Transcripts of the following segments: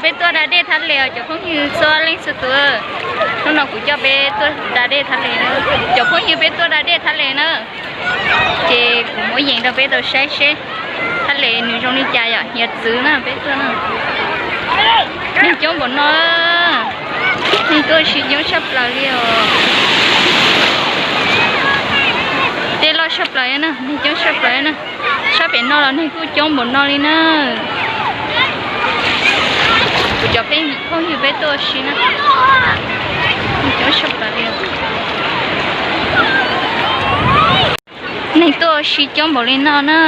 Peb tuaj da dej thab le os cov phooj ywg txhua leej txhua tus. Hnub no kuv coj peb tuaj da dej thab le na. Cov phooj ywg, peb tuaj da dej thab le na. Ces kuv muab yees rau peb tau saib seb thab le nws zoo li cas yom, hiav txwv na peb tuaj na. Neeg coob npaum no, neeg tuaj ua si coob tshaj plaws li os. Dej loj tshaj plaws na, neeg coob tshaj plaws na. Sab pem no los neeg kuj coob npaum no li na. Kuv cov peb phooj ywg peb tuaj ua si na, neeg coob tshaj plaws li. Neeg tuaj ua si coob npaum li no na.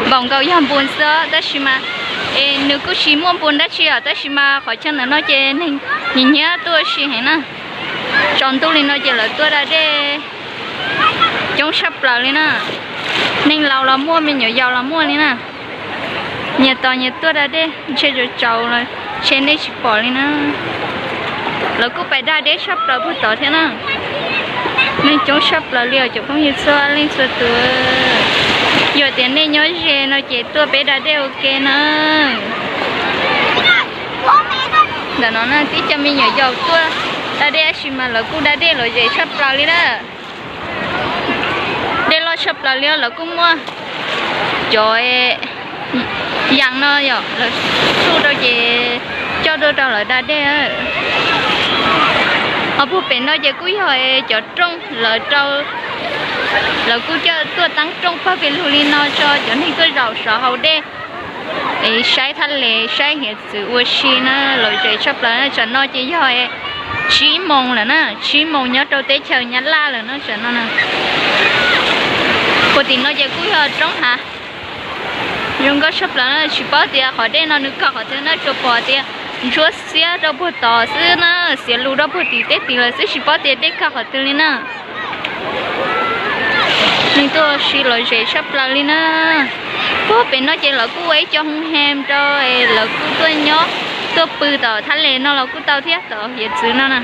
Npaum nkaus yog npus xwb tab sis mas, es nws kuj tsis muaj npus dab tsi os, tab sis mas qhov chaw ntawm no ces neeg nyiam nyiam tuaj ua si heev na. Tsaus ntuj li no ces lawv tuaj da dej coob tshaj plaws li na. Neeg laus los muaj, me nyuam yaus los muaj li na. Nyias tos nyias tuaj da dej ntshe tsaus tsaus los ntshe nej tsis pom li na. Lawv kuj pais da dej tshaj plaws puag tod thiab na. Neeg coob tshaj plaws li os cov phooj ywg txhua leej txhua tus. Yog tias nej nyob ze no ces tuaj peb da dej ua ke na. Ntawm no na tib co me nyuam yaus tuaj da dej tab sis mas lawv kuj da dej lom zem tshaj plaws li na. Dej loj tshaj plaws li os, lawv kuj muaj cov yas no yom, lawv tsuj rau ces coj tuaj rau lawv da dej. Ho puag pem no ces kuj yog cov rooj lawv rau, lawv kuj coj tuaj teeb rooj pawg pes lug li no tso cov neeg tuaj zaum sov haus dej, saib thaj les saib hiav txwv ua si na, lom zem tshaj plaws na. Tsam no ces yog tsib moos lawm na, tsib moos nyob rau teb chaws Nyab Laj lawm na tsam no na. Puag tim no ces kuj yog roob hav zoo nkauj tshaj plaws na, tsis paub tias qhov dej no nws kawg qhov twg na, tsuas pom tias ntsuab xiab rau puag tod xwb na, xiav lus rau puag tim teb tid lawm xwb, tsis paub tias dej kawg qhov twg li na. Neeg tuaj ua si lom zem tshaj plaws li na. Puag pem no ces lawv kuj ua ib co hoo hem rau, lawv kuj tuaj nyob tuaj pw tom thaj les no los kuj tau thiab, tom hiav txwv no na.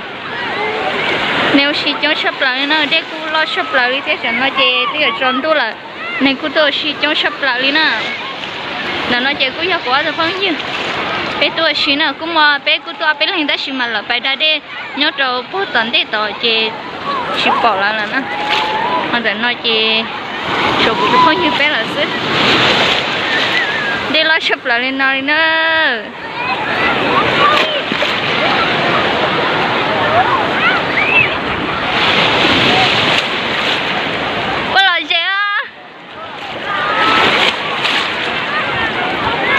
Neeg ua si coob tshaj plaws li na, dej kuj loj tshaj plaws li thiab, tsam no ces twb yuav tsaus ntuj lawm, neeg kuj tuaj ua si coob tshaj plaws li na. Ntawm no ces kuj yog kuv ob tug phooj ywg, peb tuaj ua si na, kuj muaj peb kuj tuaj ob peb leeg tab sis mas lawv pais da dej nyob rau puag tom ntej tod ces tsis pom lawv lawm na. Ho ntawm no ces tshuav kuv tus phooj ywg peb lawm xwb. Dej loj tshaj plaws li no li na. Ua lom zem os.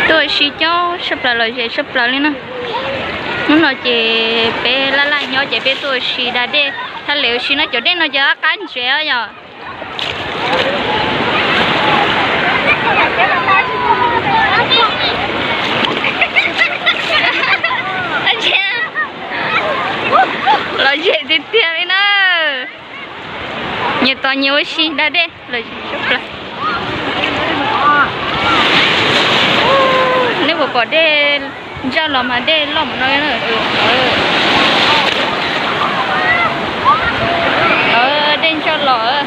Tuaj ua si coob tshaj plaws, lom zem tshaj plaws li na. Hnub no ces peb laj laj nyob ces peb tuaj ua si da dej thaj les ua si na, cov dej no ces qab qab ntsev os yom. Lom zem tiag tiag li na. Nyias tos nyias ua si da dej. Nej puas pom dej ntsaj los mas dej loj npaum no. Dej ntsaj los.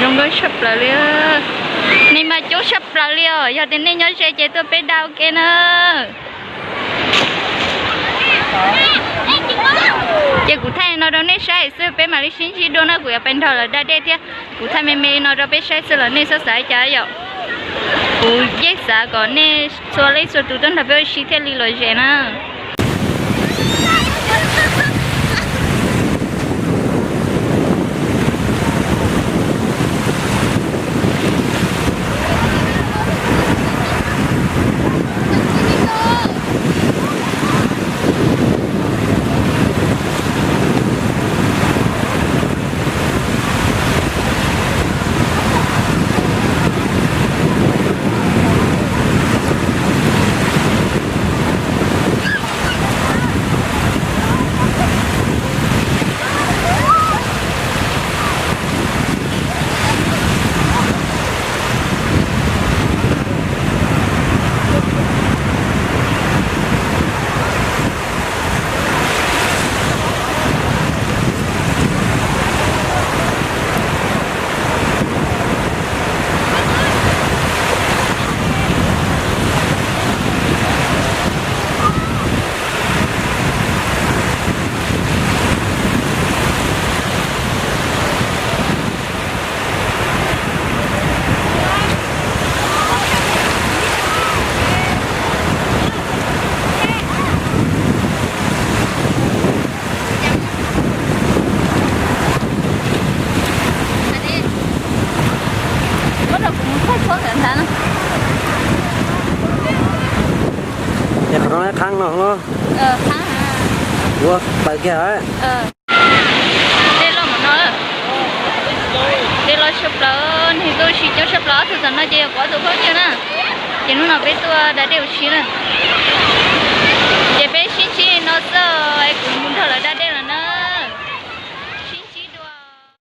Zoo nkauj tshaj plaws li. Neeg mas coob tshaj plaws li os, yog tias nej nyob ze ces tuaj peb da ua ke na. Ces kuv thaij no rau nej saib xwb, peb mam li sib ntsib dua na, kuv yuav pais nrog lawv da dej thiab. Kuv thaij me me li no rau peb saib xwb los nej txhob xav li cas yom. Kuv yeej xav kom nej txhua leej txhua tus tuaj nrog peb ua si thiaj li lom zem na. Qab no los? Ua paws kiag. Dej los mus no, dej los tshaj plaws, neeg tuaj ua si coob tshaj plaws. Ob tug tom no ces yog kuv ob tug phooj ywg na. Ces hnub no peb tuaj da dej ua si na. Ces peb sib ntsib no xwb es kuv mus nrog lawv da.